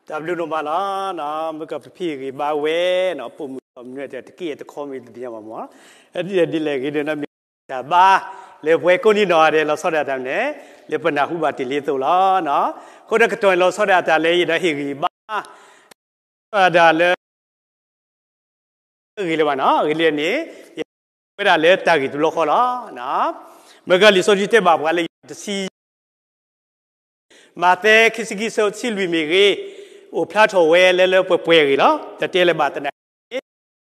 တၢ်ဘျုးဒိၣ်မးလီၤ. မ့ၢ်ကပဖံးဂ့ၤဘါဝဲ, ပိာ်မုၣ်ကီၢ်မနုၤတဲတက့ၢ်တခီမ့ၢ်တဘျီမးမး, ဒ်လဲၣ်ဂ့ၤဒ်န့ၣ်မ့ၢ်တၢ်ဘါ, လၢပှၤကိးနံၤနီၢ်ဂၤဒဲးလီၤဆီဒၣ်တၢ်န့ၣ်, လၢပနၢ်ဟူဘၣ်တ့ၢ်လံအသိးလီၤ. အဃိဒီးကတီၢ်န့ၣ်လီၤဆီဒၣ်တၢ်လၢယဒီးဟ့ၣ်ဂံၢ်ဘါ လီၤဆီဒၣ်တၢ်လၢ ဂ့ၤလၢၤဘၣ်နီၤ, ဂ့ၤလၢန့ၣ်, ယဝဲဒၣ်လၢတၢ်ဂ့ၢ်တဘျီဃီလီၤ. မ့ၢ်ကလံာ်စီဆှံတဲဘၣ်ပှၤလၢယွၤတဆံ, မးသဲခံဆံခံဆၢဆံလွံၢ်မ့ၢ်ဂ့ၤ, အိၣ်ဖျါထီၣ်ဝဲလၢလၢပှဲၤပှဲၤအဂ့ၢ်လီၤ. တၢ်တဲလၢဘၣ်သနာ်က့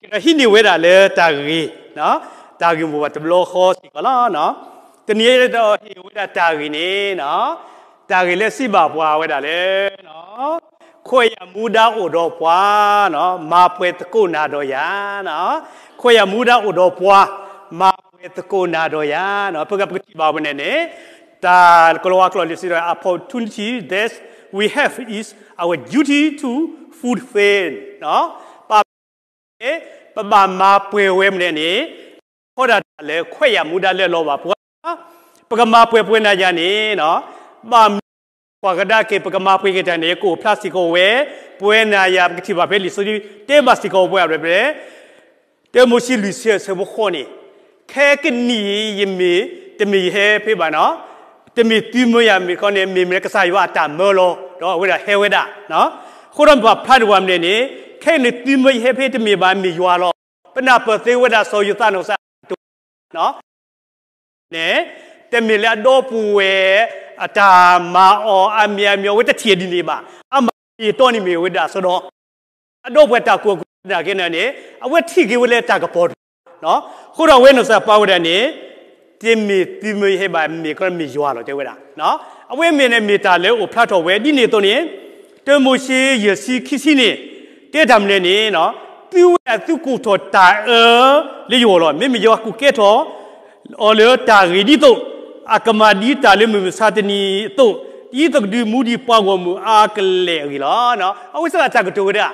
ကဒီးဟံးန့ၢ်ဝဲဒၣ်လၢတၢ်ဂ့ၢ်, တၢ်ဂ့ၢ်မိၢ်ပှၢ်တဘျီဃီစ့ၢ်ကီးလီၤ. တနံၤအံၤဒီးဟ့ၣ်ဝဲဒၣ်တၢ်ဂ့ၢ်န့ၣ်, တၢ်ဂ့ၢ်လၢစံးဘၣ်ပှၤဝဲဒၣ်လၢ ခွဲးယာ်မူဒါအိၣ်ဒီးပှၤ, မၤပှဲၤသကိးနၤဒီးယၤ, ခွဲးယာ်မူဒါအိၣ်ဒီးပှၤ, မၤပှဲၤသကိးနၤဒီးယၤ, ပကပကထံၣ်ဘၣ်ဝဲန့ၣ်န့ၣ်, တၢ်ကလီၤဝါကျိာ်လံစံးဒီး opportunity that we have is our duty to fulfill, ပ ပဘၣ်မၤပှဲၤဝဲမနုၤန့ၣ်, ခီဒၣ်တၢ်လၢခွဲးယာ်မူဒါလၢအလီၤဘၣ်ပှၤ, ပကမၤပှဲၤပှဲၤနၤယၤန့ၣ်, ဘၣ်မနုၤ ပှၤကဒါက့ၤ ပကမၤပှဲၤက့ၤတၢ်န့ၣ် ကအိၣ်ဖျါစ့ၢ်ကီးဝဲ, ပှဲၤနၤယၤ ပကထံၣ်ဘၣ်ဖဲလံာ်စီဆှံ တဲဘၣ်စ့ၢ်ကီးပှၤအံၤ တၢမိၤၡ့လွံၢ်ဆၢ ဆၢဖိဃိးန့ၣ်, ခဲကနံၣ်အံၤယမ့ၢ်တမ့ၢ်ယဟဲဖဲဘၣ်နီၤ, တမ့ၢ်သုမၢယၤမ့ၢ်ခီန့ၣ် မ့ၢ်မ့ၢ်ကစၢ်ယွၤအတၢ်မၢလီၤ, ဒီးအဝဲဒၣ်ဟဲဝဲဒၣ်, အဃိဒီးပှၤဖျါတဝၢ်မနုၤန့ၣ်, ခဲအံၤန့ၣ်သုမၢယဟဲဖဲတမ့ၢ်ဘၣ်မ့ၢ်ယွၤလီၤ, ပနၢ်ပၢၢ်သ့ဝဲဒၣ်စီၤယိၤသးနီၢ်ကစၢ်တဝၢ် န့ၣ်, တမ့ၢ်လၢအဒီပုၢ်ဝဲၢ်အတၢ်မၤအီၤအါမံၤအါမံၤ အဝဲတထံၣ်ဒ်န့ၣ်ဘၣ်, အါမံၤအတီန့ၣ်မ့ၢ်ဝဲဒၣ်အစီဒီ, အဒီပုၢ်ဝဲၢ်တၢ်ကူၣ်ကူၣ်နာ်က့န့ၣ်, အဝဲထံၣ်က့ၤဝဲလၢတၢ်ကပီၤတဂၤ, အဃိဒီးအဝဲနီၢ်ကစၢ်ပာ်ဝဲဒၣ်န့ၣ်, တမ့ၢ်သုမၢယဟဲဘၣ်မ့ၢ်ကမ့ၢ်ယွၤလီၤတဲဝဲဒၣ်, အဝဲမ့ၢ်န့ၣ်မ့ၢ်တၢ်လၢအိၣ်ဖျါထီၣ်ဝဲဒ်န့ၣ်အသိးန့ၣ်, တၢမိၤၡ့ယဲၢ်ဆံခံဆံန့ၣ်, တဲတၢ်မနုၤန့ၣ်, သုဝဲဒၣ်သုကူၣ်ထီၣ်တၢ်အၢလၢယဂီၢ်လီၤ, မ့မ့ၢ်ယွၤကူၣ်ကဲထီၣ် အီၤလၢတၢ်ဂ့ၢ်ဒ်သိး, အကမၤဒ်တၢ်လၢမုၢ်မဆါတနံၤအသိး, ဒ်သိးကဒုးမူဒံးပှၤဂီၢ်မုၢ်အါကလဲာ်အဂ့ၢ်လီၤ. အဝဲစ့ၢ်ကီးတၢ်ကတိၤဝဲဒၣ်,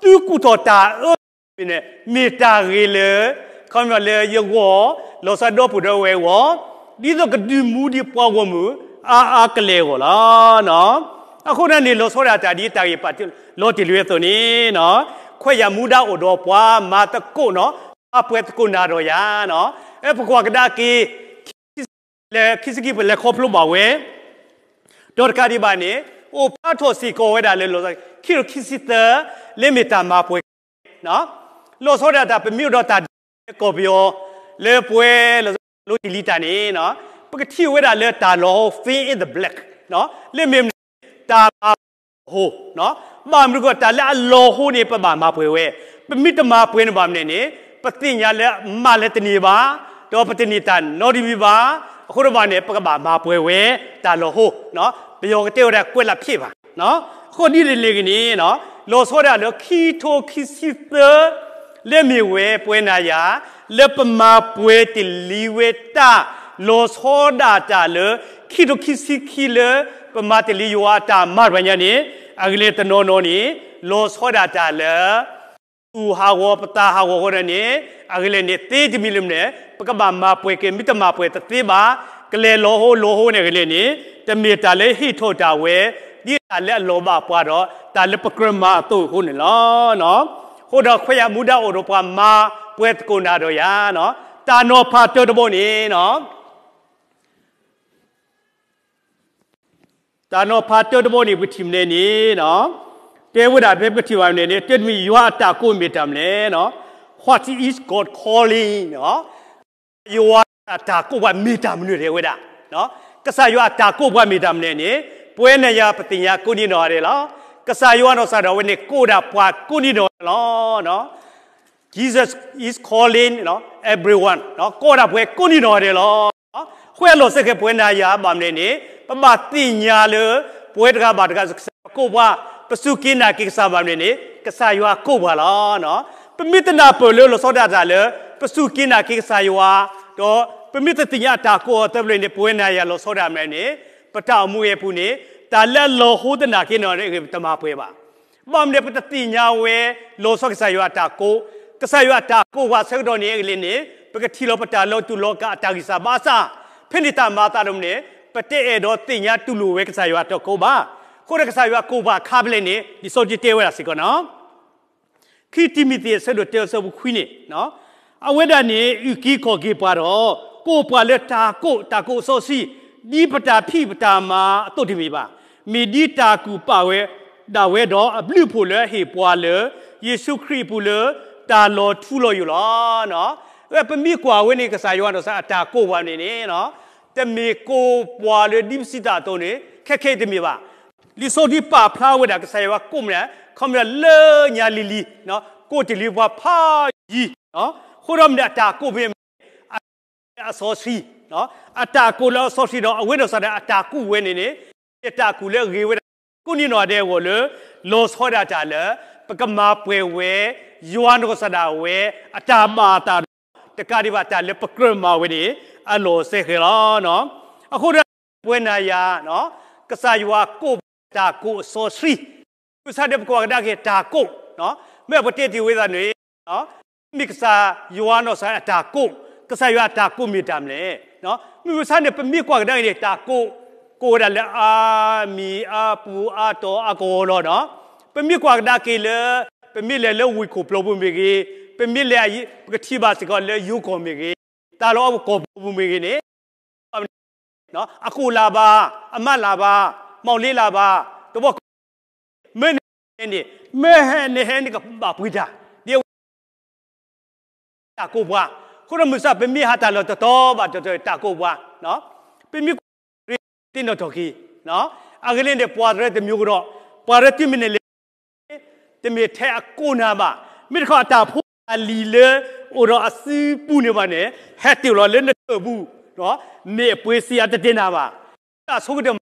သုကူၣ်ထီၣ်တၢ်အၢန့ၣ်, မ့ၢ်တၢ်ဂ့ၢ်လၢ, ခီမ့ၢ်လၢယဂီၢ်, လီၤဆီဒၣ်ဒီပုၢ်ဝဲၢ်အဂီၢ်, ဒ်သိးကဒုးမူဒံးပှၤဂီၢ်မုၢ်အါအါကလဲာ်အဂီၢ်လီၤ. အဃိန့ၣ်န့ၣ် လီၤဆီဒၣ်တၢ်ဒ်တၢ်ဂ့ၢ်ပာ်လီၤတ့ၢ်လံအသိးန့ၣ်, ခွဲးယာ်မူဒါအိၣ်ဒီးပှၤမၤသကိးနီၤ, မၤပှဲၤသကိးနၤဒီးယၤ, ပကွၢ်ကဒါက့ၤ လၢခံဆံခံပလဲၤခီဖျိဘၣ်ဝဲ, ဒီးတကးဒံးဘၣ်န့ၣ်, အိၣ်ဖျါထီၣ်စ့ၢ်ကီးဝဲဒၣ်လၢလီၤဆီခံကထိခံဆံသၢ, လၢမ့ၢ်တၢ်မၤပှဲၤ လီၤဆီဒၣ်တၢ်ပမ့ၢ်အိၣ်ဒီးတၢ်ဒ်လဲၣ်ကီၢ်ပယီၤ, လၢပှဲၤလီၤဆီလိတံၢ်လံတၢ်န့ၣ်, ပကထံၣ်ဝဲဒၣ်လၢတၢ်လီၤဟိ fill in the blank, လၢမ့ၢ်မနုၤ, တၢ်မၤပှဲၤလီၤဟိ, ဘၣ်မနုၤဃိ တၢ်လၢအလီၤဟိန့ၣ် ပဘၣ်မၤပှဲၤဝဲ, ပမ့ၢ်တမၤပှဲၤန့ၣ်ဘၣ်မနုၤန့ၣ်, ပသ့ၣ်ညါလၢမးလၢတန့ၢ်ဘၣ်, ဒီးပတန့ၢ်တၢ်နီတမံၤဘၣ်, အဃိဒီးဘၣ်န့ၣ် ပကဘၣ်မၤပှဲၤဝဲ, တၢ်လီၤဟိ, ပယီၤကတဲဝဲဒၣ်ကွဲးလၢဖျ့ၣ်ဘၣ် အဃိဒ်လဲၣ်ဂ့ၤန့ၣ်, လီၤဆီဒၣ်လၢခံကထိခံဆံသၢ, လၢမ့ၢ်ဝဲပဝဲနၤယၤ, လၢပမၤပှဲၤတ့ၢ်လံဝဲတၢ်, လီၤဆီဒၣ်တၢ်လၢ, ခံကထိခံဆံခံလၢ, ပမၤတ့ၢ်လံယွၤအတၢ်မၤတဖၣ်ညါန့ၣ်, အဂ့ၢ်လၢတနီၤနီၤန့ၣ်, လီၤဆီဒၣ်တၢ်လၢ သူၣ်ဟးဂီၤပသးဟးဂီၤအဃိန့ၣ်, အဂ့ၢ်လၢန့ၣ်သ့တမံၤလၢမနုၤ, ပကဘၣ်မၤပှဲၤက့ၤ မ့ၢ်တမၤပှဲၤတသ့ဘၣ်, ကလဲၤလီၤဟိလီၤဟိန့ၣ်အဂ့ၢ်လၢန့ၣ်, တမ့ၢ်တၢ်လၢဟ့ၣ်ထီၣ်တၢ်ဝဲ, ဒ်တၢ်လၢအလီၤဘၣ်ပှၤဒီး တၢ်လၢပကြၢးမၤအသိးအဃိန့ၣ်လီၤ. အဃိဒီးခွဲးယာ်မူဒါအိၣ်ဒီးပှၤမၤပှဲၤသကိးနၤဒီးယၤ, တၢ်နီၤဖးတၢတဘီန့ၣ် တၢ်နီၤဖးတၢတဘီန့ၣ် ပထံၣ်မနုၤန့ၣ်, တဲဝဲဒၣ်ဖဲပထံၣ်ဘၣ်မနုၤန့ၣ် တၢတမံၤ ယွၤအတၢ်ကိးမ့ၢ်တၢ်မနုၤလဲၣ်, What is God calling? ယွၤအတၢ်ကိးပှၤမ့ၢ်တၢ်မနုၤလဲၣ်ဝဲဒၣ်, ကစၢ်ယွၤအတၢ်ကိးပှၤမ့ၢ်တၢ်မနုၤန့ၣ်, ပဝဲနၤယၤပသ့ၣ်ညါကိးနံၤနီၢ်ဂၤဒဲးလီၤ. ကစၢ်ယွၤနီၢ်ကစၢ်ဒၣ်ဝဲန့ၣ် ကိးဒၣ်ပှၤကိးနံၤနီၢ်ဂၤဒဲးလီၤ. Jesus is calling everyone, ကိးဒၣ်ပှၤကိးနံၤနီၢ်ဂၤဒဲးလီၤ. ဃိလီၤစ့ၢ်ကီးပဝဲနၤယၤဘၣ်မနုၤန့ၣ်, ပဘၣ်သ့ၣ်ညါလၢ ပဝဲတဂၤဘၣ်တဂၤ ကစၢ်ယွၤကိးပှၤ, ပစူၢ်က့ၤနာ်က့ၤကစၢ်ဘၣ်မနုၤန့ၣ် ကစၢ်ယွၤကိးပှၤလီၤ. ပမ့ၢ်တနၢ်ပၢၢ်လၢလီၤဆီဒၣ်တၢ်လၢ ပစူၢ်က့ၤနာ်က့ၤကစၢ်ယွၤ, ဒီးပမ့ၢ်တသ့ၣ်ညါအတၢ်ကိးအီၤသၢဖျၢၣ်န့ၣ် ပဝဲနၤယၤလီၤဆီဒၣ်မနုၤန့ၣ်, ပတၢ်အိၣ်မူအပူၤန့ၣ်, တၢ်လၢအလီၤဟိသနာ်က့န့ၣ် တမၤပှဲၤဘၣ်. ဘၣ်မနုၤပတသ့ၣ်ညါဝဲ, လီၤဆီကစၢ်ယွၤအတၢ်ကိး, ကစၢ်ယွၤအတၢ်ကိးပှၤဆၢကတီၢ်န့ၣ်အဂ့ၢ်လၢန့ၣ်, ပကထံၣ်လီၤပတၢ်လီၤတူာ်လီၤကာ်အတၢ်ဂံၢ်စၢ်ဘါစၢ်, ဖဲန့ၣ်တၢ်မၤအသးဒိၣ်မနုၤန့ၣ်, ပတအဲၣ်ဒိးသ့ၣ်ညါတူၢ်လိာ်ဝဲကစၢ်ယွၤအတၢ်ကိးဘၣ်. အဃိဒီးကစၢ်ယွၤကိးပှၤခါဖဲလဲၣ်န့ၣ် လံာ်စီဆှံတဲဝဲဒၣ်စ့ၢ်ကီးနီၤ. ခံတံၤမသ့းအဆၢဒိၣ်တၢအဆၢဖိခွံန့ၣ်, အဝဲဒၣ်န့ၣ် အုၣ်က့ၤခီၣ်က့ၤပှၤဒီး ကိးပှၤလၢတၢ်ကိး, တၢ်ကိးအစီဆှံ, ဒ်ပတၢ်ဖံးပတၢ်မၤအသိးတမ့ၢ်ဘၣ်, မ့ၢ်ဒ်တၢ်ကူၣ်ပာ်ဝဲဒၣ်ဝဲဒီး အဘျုးအဖှိၣ်လၢအဟ့ၣ်ပှၤလၢ ယ့ၣ်ၡူးခရံာ်အပူၤလၢ တၢ်လီၤထူလီၤယိာ်လီၤ. ပမ့ၢ်ကွၢ်ဝဲန့ၣ် ကစၢ်ယွၤနီၢ်ကစၢ်အတၢ်ကိးပှၤန့ၣ်န့ၣ် တမ့ၢ်ကိးပှၤလၢဒ်ပစံးတၢ်အသိးန့ၣ် ခဲခဲအံၤတမ့ၢ်ဘၣ်. လံာ်စီဆှံပာ်ဖျါဝဲဒၣ်ကစၢ်ယွၤကိးမ့ၢ်ဒၣ် ခီမ့ၢ်ဒၣ်လၢညါလံၤလံၤ, ကိးတ့ၢ်လံပှၤဖးယံၤ, အဃိဒီးမ့ၢ်ဒၣ်အတၢ်ကိးမ့ၢ် အစီဆှံ, အတၢ်ကိးလၢအစီဆှံဒီး အဝဲနီၢ်ကစၢ်ဒၣ်အတၢ်ကူးဝဲန့ၣ်န့ၣ် အတၢ်ကူးလၢအဂ့ၤဝဲဒၣ် ကိးနံၣ်နီၢ်ဒဲးအဂီၢ်လၢ လီၤဆီဒၣ်တၢ်လၢ ပကမၤပှဲၤဝဲ ယွၤနီၢ်ကစၢ်ဒၣ်ဝဲ အတၢ်ဘၣ်အသးဒီး တကးဒံးဘၣ်တၢ်လၢပကြၢးမၤဝဲန့ၣ် အလီၢ်စဲဃဲၤလီၤ. အဃိဒီး ပဝဲနၤယၤ ကစၢ်ယွၤကိးတၢ်ကိးအစီဆှံ မုၢ်ဆါဒီးပကွၢ်ကဒါက့ၤတၢ်ကိး, မ့ၢ်ပတဲတ့ၢ်ဝဲသးန့ၣ် မ့ၢ်ကစၢ်ယွၤနီၢ်ကစၢ်အတၢ်ကိး, ကစၢ်ယွၤအတၢ်ကိးမ့ၢ်တၢ်မနုၤလဲၣ်. မုၢ်မဆါန့ၣ် ပမ့ၢ်ကွၢ်ကဒါက့ၤန့ၣ် တၢ်ကိး, ကိးဝဲဒၣ်လၢအါမံၤအါပူၤအါတီၤအါကဝီၤလီၤ. ပမ့ၢ်ကွၢ်ကဒါက့ၤလၢ ပမ့ၢ်လဲၤလၢဝ့ၢ်ခိၣ်ပျီၤပူၤမ့ၢ်ဂ့ၤ, ပမ့ၢ်လဲၤ ပကထံၣ်ဘၣ်စ့ၢ်ကီးလၢယိၤကီၢ်မ့ၢ်ဂ့ၤ, တၢ်လီၢ်အကီၢ်ပူၤမ့ၢ်ဂ့ၤန့ၣ် အကိၣ်လၢ်ဘၣ်, အမးလၢ်ဘၣ်, မီၢ်လ့လၢ်ဘၣ်, တဘီကီၢ်, မ့ၢ်နဟဲန့ၣ်, မ့ၢ်နဟဲန့ၣ်ကဘၣ်ပှ့ၤတၢ်, ဒ်အဝဲ တၢ်ကိးပှၤ, အဃိဒီးမုၢ်ဆါ ပမ့ၢ်ဟးတၢ်လီၢ်တတီၤဘၣ်တတီၤ တၢ်ကိးပှၤ, ပမ့ၢ်ကွၢ် သ့ၣ်နီၣ်ထီၣ်က့ၤ, အဂ့ၢ်လၢန့ၣ် ပှၤတရၢတမံၤကဒီး, ပှၤတရၢတုၤမ့ၢ်နလဲၤ တမ့ၢ်ထဲအကိးနၤဘၣ်, မ့ၢ်တခီအတၢ်ဖိအလံၤလၢ အိၣ်ဒီးအစုပူၤန့ၣ်ဘၣ်န့ၣ် ဟဲတ့ၢ်လီၤလၢနထၢၣ်ပူၤ, မ့ၢ်အပှ့ၤစံးအတတဲနၤဘၣ်, တၢ်ဆိကတၢၢ်မၤ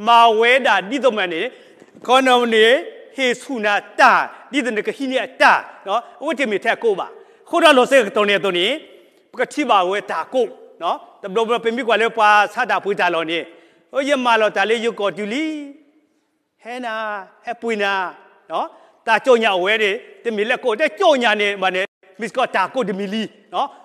မၤဝဲဒၣ်ဒ်သိးမးန့ၣ်, ခီနန့ၣ် ဟ့ၣ်ဆူၣ်နၤတၢ် ဒ်သိးနကဟံးန့ၢ်အတၢ်, အဝဲတမ့ၢ်ထဲအကိးဘၣ်. အဃိဒီးလီၤစဲကတီၢ်န့ၣ်အသိးန့ၣ် ပကထံၣ်ဘၣ်ဝဲတၢ်ကိး, တဘျီဘျီပမ့ၢ်ကွၢ်လၢပှၤဆါတၢ်ပှ့ၤတၢ်လီၢ်န့ၣ်, ယမၤလီၤတၢ်လၢယိၤကီၢ်တုၤလံ ဟဲနၤ, ဟဲပှ့ၤနၤ, တၢ်ကၠီၣ်ညါအဝဲန့ၣ် တမ့ၢ်လၢကိး တၢ်ကၠီၣ်ညါန့ၣ်ဘၣ်န့ၣ် မ့ၢ်စ့ၢ်ကီးတၢ်ကိးတမံၤလံ,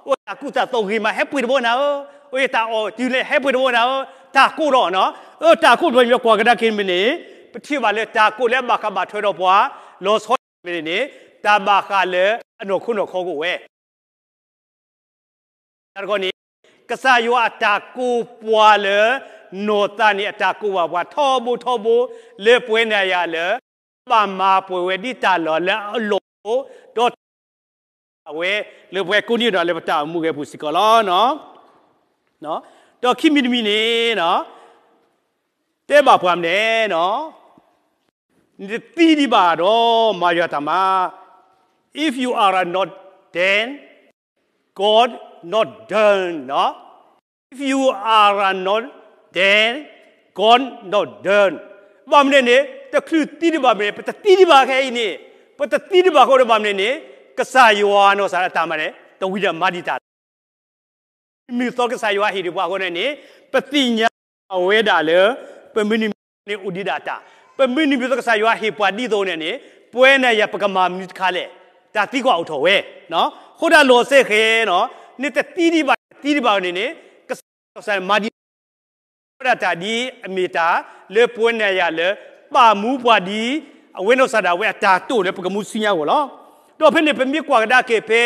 အိၣ်တၢ်ကူၣ်သးသီဂ့ၤမး ဟဲပှ့ၤတဘီနၤဧၢ, အိၣ်ယတၢ်အီၣ်တုၤလဲၣ် ဟဲပှ့ၤတဘီနၤဧၢ, တၢ်ကိးလီၤ, တၢ်ကိးတဘျီ ပကွၢ်ကဒါက့ၤမ့ၢ်န့ၣ်, ပထံၣ်ဘၣ်လၢတၢ်ကိးလၢအဘၣ်ဃးဘၣ်ထွဲဒီးပှၤ, လီၤဆီဒၣ်တၢ်မ့ၢ်န့ၣ်န့ၣ်, တၢ်ဘၣ်ဃးလၢအနီၢ်ခိနီၢ်ခီကအိၣ်ဝဲ တၢ်တခီန့ၣ်, ကစၢ်ယွၤအတၢ်ကိးပှၤလၢ နီၢ်သးန့ၣ် အတၢ်ကိးဘၣ်ပှၤထီဘိထီဘိ လၢပဝဲနၤယၤလၢ ဘၣ်မၤပှဲၤဝဲဒ်တၢ်လီၢ်လၢအလီၢ်အိၣ်, ဒီး အဝဲ လၢပှဲၤကိးနံၣ်ဒီးလၢပတၢ်အိၣ်မူဂဲၤပူၤစ့ၢ်ကီးလီၤ. ဒီးခံမံၤတမံၤန့ၣ်, တဲဘၣ်ပှၤမနုၤလဲၣ်, နတသံဒံးဘၣ်ဒီး မၤယွၤတၢ်မၤ, if you are not then, God not done, if you are not then, God not done. ဘၣ်မနုၤန့ၣ် တချုးသံဒံးဘၣ်မနုၤန့ၣ် ပတသံဒံးဘၣ်ခဲအံၤန့ၣ်, ပတသံဒံးဘၣ်ဃိဒီးဘၣ်မနုၤန့ၣ် ကစၢ်ယွၤနီၢ်ကစၢ်အတၢ်မၤန့ၣ် တဝံၤဒီးမၤဒံးတၢ် မုၢ်သီကစၢ်ယွၤဟ့ၣ်ဒံးပှၤအဃိန့ၣ်န့ၣ်, ပသ့ၣ်ညါဝဲဒၣ်လၢ ပမုၢ်နံၤမုၢ်သီန့ၣ်အိၣ်ဒံးဒၣ်တၢ်, ပမုၢ်နံၤမုၢ်သီကစၢ်ယွၤဟ့ၣ်ပှၤဒ်သိးန့ၣ်န့ၣ်, ပဝဲနၤယၤပကမၤမနုၤတခါလဲၣ်, တၢ်သံကွၢ်အိၣ်ထီၣ်ဝဲ, အဃိဒၣ်လီၤစဲဃဲၤ, နတသံဒံးဘၣ်တသံဒံးဘၣ်န့ၣ်န့ၣ်, ကစၢ်ယွၤမၤဒံး ဝဲဒၣ်တၢ်ဒ်အမ့ၢ်တၢ်လၢပဝဲနၤယၤလၢ ပာ်မူပှၤဒ် အဝဲနီၢ်ကစၢ်ဒၣ်ဝဲအတၢ်တိာ်လၢပကမူဆူညါအဂီၢ်လီၤ. ဒီးဖဲန့ၣ် ပမ့ၢ်ကွၢ်ကဒါက့ၤဖဲ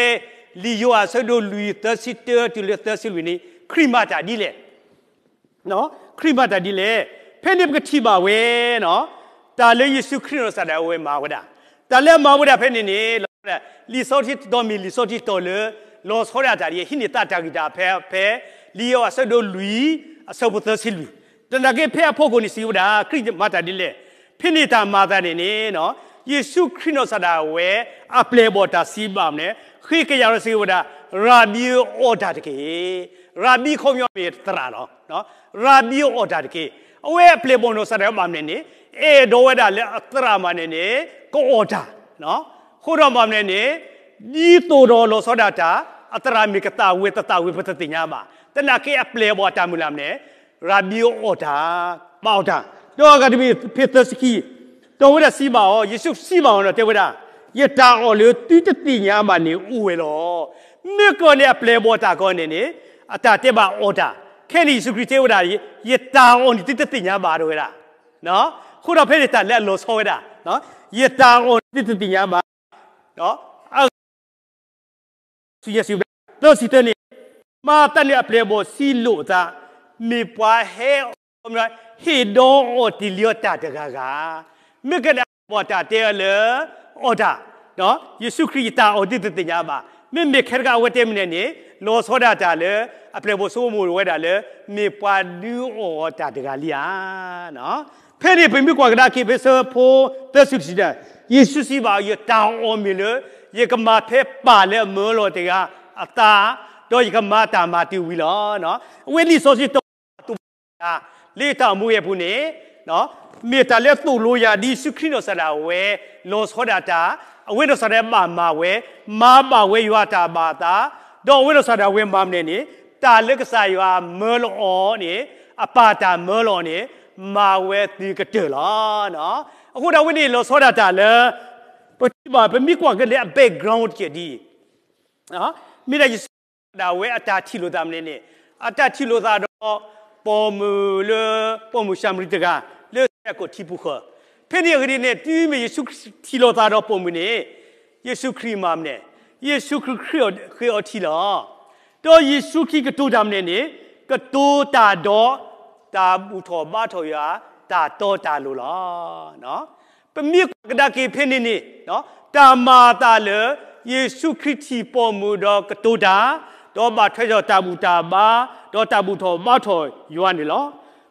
လံာ်ယိၤဟၣ်အဆၢဒိၣ်လွံၢ်သၢဆံတၢတုၤလၢသၢဆံလွံၢ်န့ၣ် ခရံာ်မၤတၢ်ဒ်လဲၣ်, ခရံာ်မၤတၢ်ဒ်လဲၣ်, ဖဲန့ၣ်ပကထံၣ်ဘၣ်ဝဲ တၢ်လၢယ့ၣ်ၡူးခရံာ်နီၢ်ကစၢ်ဒၣ်ဝဲမၤဝဲဒၣ်, တၢ်လၢအမၤဝဲဒၣ်ဖဲန့ၣ်န့ၣ် လီၤဝဲဒၣ် လံာ်စီဆှံတတီၤမ့ၢ်လံာ်စီဆှံတတီၤလၢ လီၤဆီဒၣ်တၢ်ဒ်အံၤ ဟံးန့ၢ်သးတၢ်ဂံၢ်တၢ်ဘါဖဲ လံာ်ယိၤဟၣ်အဆၢဒိၣ်လွံၢ် အဆၢဖိသၢဆံလွံၢ်, သနာ်က့ဖဲအဖီခိၣ်န့ၣ်စံးဝဲဒၣ် ခရံာ်မၤတၢ်ဒ်လဲၣ်, ဖဲန့ၣ်တၢ်မၤသးန့ၣ်န့ၣ် ယ့ၣ်ၡူးခရံာ်နီၢ်ကစၢ်ဒၣ်ဝဲ အပျဲၢ်အဘီၣ်တၢ်စံးဘၣ်မနုၤလဲၣ်, ဃ့ကညးဒီးစံးဝဲဒၣ် ရၤဘံဧၢ အီၣ်တၢ်တက့ၢ်, ရၤဘံခီပညီမ့ၢ်သရၣ်လီၤ. ရၤဘံဧၢ အီၣ်တၢ်တက့ၢ်. အဝဲအပျဲၢ်အဘီၣ်နီၢ်ကစၢ်ဒၣ်ဝဲဘၣ်မနုၤန့ၣ် အဲၣ်ဒိးဝဲဒၣ်လၢအသရၣ်မၤန့ၣ်န့ၣ် ကအီၣ်တၢ်, အဃိဒီးဘၣ်မနုၤန့ၣ် ဒ်သိးဒီးလီၤဆီဒၣ်တၢ် အသရၣ်မ့ၢ်ကသးဝံၤတသးဝံၤ ပတသ့ၣ်ညါဘၣ်. သနာ်က့အပျဲၢ်အဘီၣ်အတၢ်မုၢ်လၢ်မနုၤန့ၣ် ရၤဘံဧၢ အီၣ်တၢ်, ဘၣ်အီၣ်တၢ်. ဒီးအဂၤတမံၤဖဲသၢဆံခံ ဒီးအဝဲဒၣ်စံးဘၣ်အီၤ, ယ့ၣ်ၡူးစံးဘၣ်အီၤဒီးတဲဝဲဒၣ်, ယတၢ်အီၣ်လၢသုတသ့ၣ်ညါဘၣ်န့ၣ်အိၣ်ဝဲလီၤ. မ့ၢ်ကီၢ်န့ၣ်အပျဲၢ်အဘီၣ်တၢ်ကီန့ၣ်န့ၣ် အတၢ်တဲဘၣ်အီၣ်တၢ်, ခဲန့ၣ်ယ့ၣ်ၡူးခရံာ်တဲဝဲဒၣ်, ယတၢ်အီၣ်န့ၣ်သုတသ့ၣ်ညါဘၣ် တဲဝဲဒၣ်. အဃိဒီးဖဲန့ၣ်တၢ်လၢအလီၤဆီဝဲဒၣ်, ယတၢ်အီၣ်န့ၣ်သုတသ့ၣ်ညါဘၣ်, အဂ့ၢ် စံးဘျုး သၢဆံသၢန့ၣ်, မၤသးလၢအပျဲၢ်အဘီၣ်စံးလိာ်အသး, မ့ၢ်ပှၤဟဲအီၤ ဟ့ၣ်ဒီးအီၣ်တ့ၢ်လံအီၤတၢ်တဂၤဂၤ, မ့ၢ်ကဲလၢအပျဲၢ်အဘီၣ်တၢ်တဲအီၤလၢ အီၣ်တၢ်, ယ့ၣ်ၡူးခရံာ်ယတၢ်အီၣ်သုတသ့ၣ်ညါဘၣ်, မ့မ့ၢ်ခဲတဂၤအဝဲတဲမ့ၢ်န့ၣ်န့ၣ်, လီၤဆီဒၣ်တၢ်လၢ အပျဲၢ်အဘီၣ်ဆိကမိၣ်ဝဲဒၣ်လၢ မ့ၢ်ပှၤဒုးအီၣ်အီၤတၢ်တဂၤလံဧါ. ဖဲန့ၣ်ပမ့ၢ်ကွၢ်ကဒါက့ၤဖဲဆၢဖိသၢဆံတဆံ, ယ့ၣ်ၡူးစံးဘၣ် ယတၢ်အီၣ်မ့ၢ်လၢ ယကမၤဖဲပၢ်လၢအမၢလီၤတဂၤအသး, ဒီးယကမၤတၢ်မၤတုၤဝံၤလီၤ. အဝဲလံာ်စီဆှံတီၤ လၢတၢ်အိၣ်မူအပူၤန့ၣ်, မ့ၢ်တၢ်လၢသိၣ်လိယၤဒ်ယ့ၣ်ၡူးခရံာ်နီၢ်ကစၢ်ဒၣ်ဝဲ လီၤဆီဒၣ်တၢ်, အဝဲနီၢ်ကစၢ်ဒၣ်ဝဲဘၣ်မၤဝဲ, မၤဘၣ်ဝဲယွၤတၢ်ဘၣ်အသး, ဒီးအဝဲနီၢ်ကစၢ်ဒၣ်ဝဲမၤမနုၤန့ၣ်, တၢ်လၢကစၢ်ယွၤမၢလီၤအီၤန့ၣ်, အပၢ်တၢ်မၢလီၤအီၤန့ၣ်, မၤဝဲသုကတၢၢ်လီၤ. အဃိဒီးအဝဲန့ၣ်လီၤဆီဒၣ်တၢ်လၢ ပထံၣ်ဘၣ် ပမ့ၢ်ကွၢ်က့ၤလၢအ background တက့ၢ်ဒ်အံၤ, မ့ၢ်ဒၣ်ယ့ၣ်ၡူးဒၣ်ဝဲအတၢ်ထံၣ်လိာ်သးမနုၤန့ၣ်, အတၢ်ထံၣ်လိာ်သးဒီး ပိာ်မုၣ်လၢ ပိာ်မုၣ်ၡၤမရံတဂၤ လၢကီၢ်ထံပူၤဃီ, ဖဲန့ၣ်အဂ့ၢ်ဒ်န့ၣ် တုၤမ့ၢ်ယ့ၣ်ၡူးခရံာ်ထံၣ်လိာ်သးဒီးပိာ်မုၣ်န့ၣ်, ယ့ၣ်ၡူးခရံာ်မၤမနုၤ, ယ့ၣ်ၡူးခရံာ်ဃ့အီၤထံလီၤ. ဒီးယ့ၣ်ၡူးခရံာ်ကတိၤတၢ်မနုၤန့ၣ်, ကတိၤတၢ်ဒီး တၢ်ဘူၣ်ထီၣ်ဘါထီၣ်ယွၤ တၢ်တီတၢ်လိၤလီၤ. ပမ့ၢ်ကွၢ်ကဒါက့ၤဖဲန့ၣ်န့ၣ်, တၢ်မၤအသးလၢ ယ့ၣ်ၡူးခရံာ်ထံၣ်ပိာ်မုၣ်ဒီးကတိၤတၢ်, ဒီးဘၣ်ထွဲဒီးတၢ်ဘူၣ်တၢ်ဘါ, ဒီးတၢ်ဘူၣ်ထီၣ်ဘါထီၣ်ယွၤန့ၣ်လီၤ.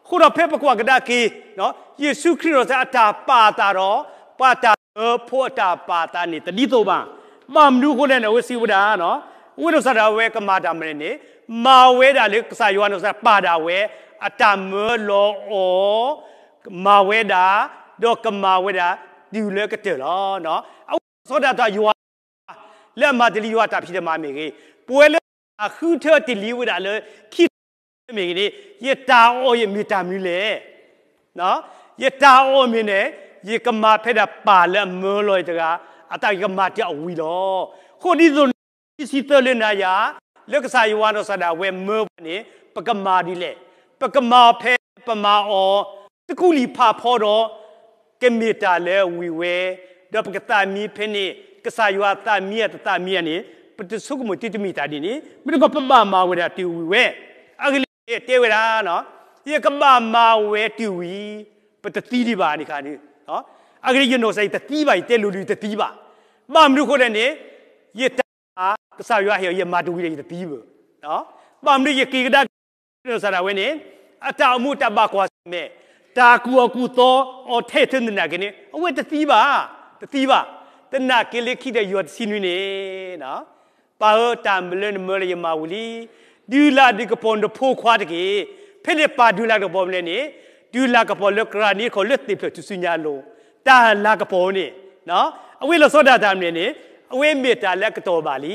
အဃိဒီးဖဲပကွၢ်ကဒါက့ၤ, ယ့ၣ်ၡူးခရံာ်နီၢ်ကစၢ်အတၢ်ပာ်အသးဒီး ပှၤတၢ်မၢဖိအတၢ်ပာ်အသးန့ၣ် တဒ်သိးဘၣ်. ဘၣ်မနုၤအဃိလဲၣ်န့ၣ် အဝဲစံးဝဲဒၣ်, အဝဲနီၢ်ကစၢ်ဒၣ်ဝဲကမၤတၢ်မနုၤန့ၣ်, မၤဝဲဒၣ်လၢကစၢ်ယွၤနီၢ်ကစၢ်ပာ်ဒၣ်ဝဲ အတၢ်မၢလီၤအီၤ မၤဝဲဒၣ်, ဒီးကမၤဝဲဒၣ် တုၤလၢကတၢၢ်လီၤ. အဝဲလီၤဆီဒၣ်တၢ်ယွၤ လၢအမၤတ့ၢ်လံယွၤတၢ်ဖံးတၢ်မၤမ့ၢ်ဂ့ၤ, ပဝဲလၢအဃုထၢတ့ၢ်လံဝဲဒၣ်လၢ ခံမ့ၢ်ဂ့ၤန့ၣ်, ယတၢ်အီၣ်ယမ့ၢ်တၢ်မနုၤလဲၣ်. ယတၢ်အီၣ်မ့ၢ်န့ၣ်, ယကမၤဖဲဒၣ်ပၢ်လၢအမၢလီၤယတဂၤ အတၢ်ကမၤတ့ၢ်အဝံၤလီၤ. အဃိဒ်သိး ခံဆံသၢလၢနၤယၤ, လၢကစၢ်ယွၤနီၢ်ကစၢ်ဒၣ်ဝဲမၢပှၤန့ၣ် ပကမၤဒ်လဲၣ်. ပကမၤအီၤဖဲပမၤအီၤ တကူလံာ်ဖးဖီဒီး ကမ့ၢ်တၢ်လၢဝံၤဝဲ, ဒီးပကသးမံဖဲန့ၣ် ကစၢ်ယွၤသးမံဧါတသးမံဧါန့ၣ် ပတဆိကမိၣ်တုၤတမ့ၢ်တၢ်ဒ်န့ၣ်, မ့ၢ်တခီပဘၣ်မၤဝဲဒၣ်တုၤဝံၤဝဲ. အဂ့ၢ်လၢတဲဝဲဒၣ်, ယကဘၣ်မၤဝဲတုၤဝံၤ, ပတသံဒံးဘၣ်န့ၣ်ခါဒုး, အဂ့ၢ်ဒ်ယနီၢ်ကစၢ်ယတသံဘၣ်, ယတဲလိၤလိၤယတသံဘၣ်. ဘၣ်မနုၤအဃိလဲၣ်န့ၣ်, ယတၢ် ကစၢ်ယွၤဟ့ၣ်အီၤ ယမၤတဝံၤဒီးယတသံဘၣ်. ဘၣ်မနုၤယက့ၤကဒါက့ၤနီၢ်ကစၢ်ဒၣ်ဝဲန့ၣ်, အတၢ်အိၣ်မူတၢ်ဘၣ်ကွၢ်ဆၢၣ်မဲာ်, တၢ်ကူၣ်အီၣ်ကူၣ်သီ အီၣ်ထဲထဲသနာ်က့န့ၣ် အဝဲတသံဘၣ်, တသံဘၣ်. သနာ်က့လၢခံဒီးယွၤတဆံနွံန့ၣ်, ပၢ်ဧၢ တၢ်လၢနမၢလၢယမၤဝံၤလံ. ဒုးလၤဒုးကပီၤနဖိခွါတက့ၢ်. ဖဲန့ၣ်ပၢ်ဒုးလၤကပီၤမနုၤန့ၣ်, ဒုးလၤကပီၤလၢကရၢနံၤခီၣ်လၢသ့ၣ်ဖျၢၣ်ထူၣ်စုညါအလိၤ, တၢ်လၤကပီၤန့ၣ်, အဝဲလီၤဆီဒၣ်တၢ်မနုၤန့ၣ်, အဝဲမ့ၢ်တၢ်လၢအကတီၢ်ဘၣ်လံ.